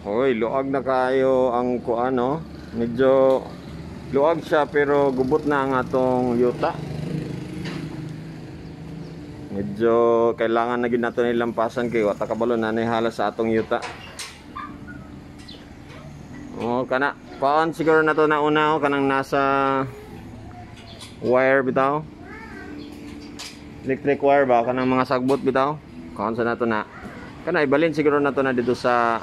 Hoy, luag na kayo ang kuan, no. Medyo luag siya pero gubot na ang atong yuta. Medyo kailangan na gid nato nilampasan kay wa ta kabalo na halas sa atong yuta. Oh, kana kuan siguro na to na una, oh, kanang nasa wire bitaw. Electric wire ba, kanang mga sagbot bitaw. Kuan sa nato na. Kana ibalin siguro nato na dito sa,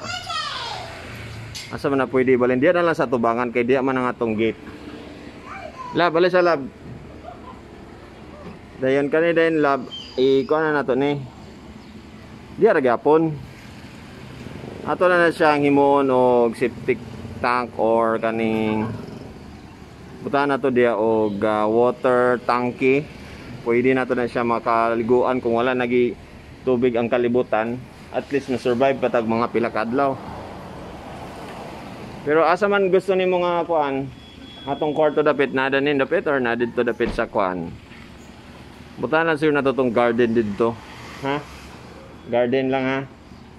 asa man na pwede ibalin? Diya na lang sa tubangan kay diya man ang atong gate. Lab, balik sa lab. Dayon kani, dayon, lab, i-kuan na nato ni. Diya ra gyapon. Ato na na siyang himuon og septic tank or kaning butan nato diya og water tanki. Pwede nato na siya makaliguan kung wala nagi tubig ang kalibutan. At least na survive pa tag mga pila ka adlaw. Pero asa man gusto nimo nga kuan? Atong kwarto dapit na nin dapit or na didto dapit sa kuan? Butan lang siguro nato tong garden didto. Ha? Garden lang, ha.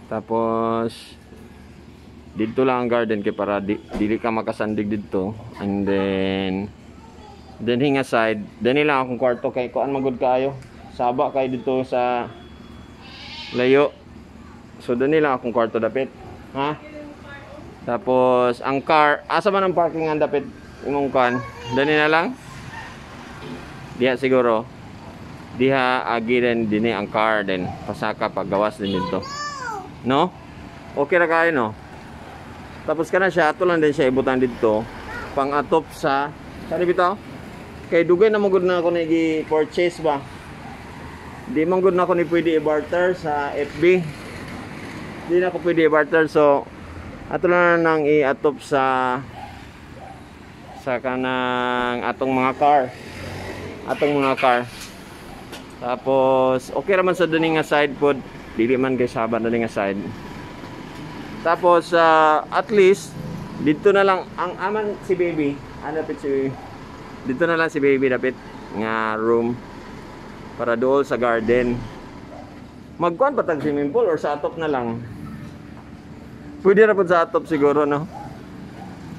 Tapos didto lang ang garden kay para dili ka makasandig didto. And then hinga side, dani lang akong kwarto kay kuan magud kaayo. Saba kay didto sa layo. So dani lang akong kwarto dapit. Ha? Tapos ang car, asa man ang parking ang dapit imong kuan? Dani na lang. Diha siguro. Diha agi din dinhi ang car, then pasaka paggawas din dito. No? Okay ra kayo, no? Tapos kana siya, ato lang din siya ibutang didto pang-atop sa saan bitaw? Kay dugay na magud na ako nigi purchase ba. Di man gud na ako ni pwede i-barter sa FB. Di na ako pwede i-barter, so ato lang nang i-atop sa kanang atong mga car. Atong mga car. Tapos okay raman sa duni nga side pod, dili man kay saba duni nga side. Tapos at least dito na lang ang aman si baby. Ano dapit si dito na lang si baby dapit nga room para dool sa garden. Magkuan pa tag swimming pool or sa atop na lang? Pwede ra pud sa atop siguro, no?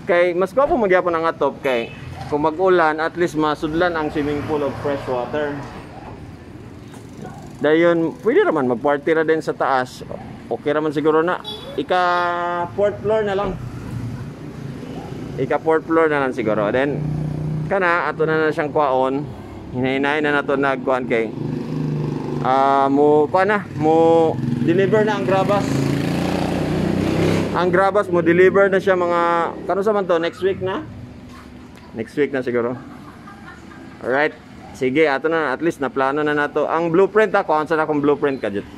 Kay mas gwapo magyapon ang atop kay kung mag-ulan, at least masudlan ang swimming pool of fresh water. Dayon, pwede raman magparty ra din sa taas. Okay raman siguro na. Ika fourth floor na lang. Ika fourth floor na lang siguro. Then kana ato na na siyang kuwaon. Hinay-hinay na nato nagkuan kay mo kuan na, mo deliver na ang grabas. Ang grabas mo deliver na siya mga kano sa man to, next week na? Next week na siguro. Alright. Sige, ato na, at least na plano na nato. Ang blueprint, ha, kuan sa na akong blueprint ka.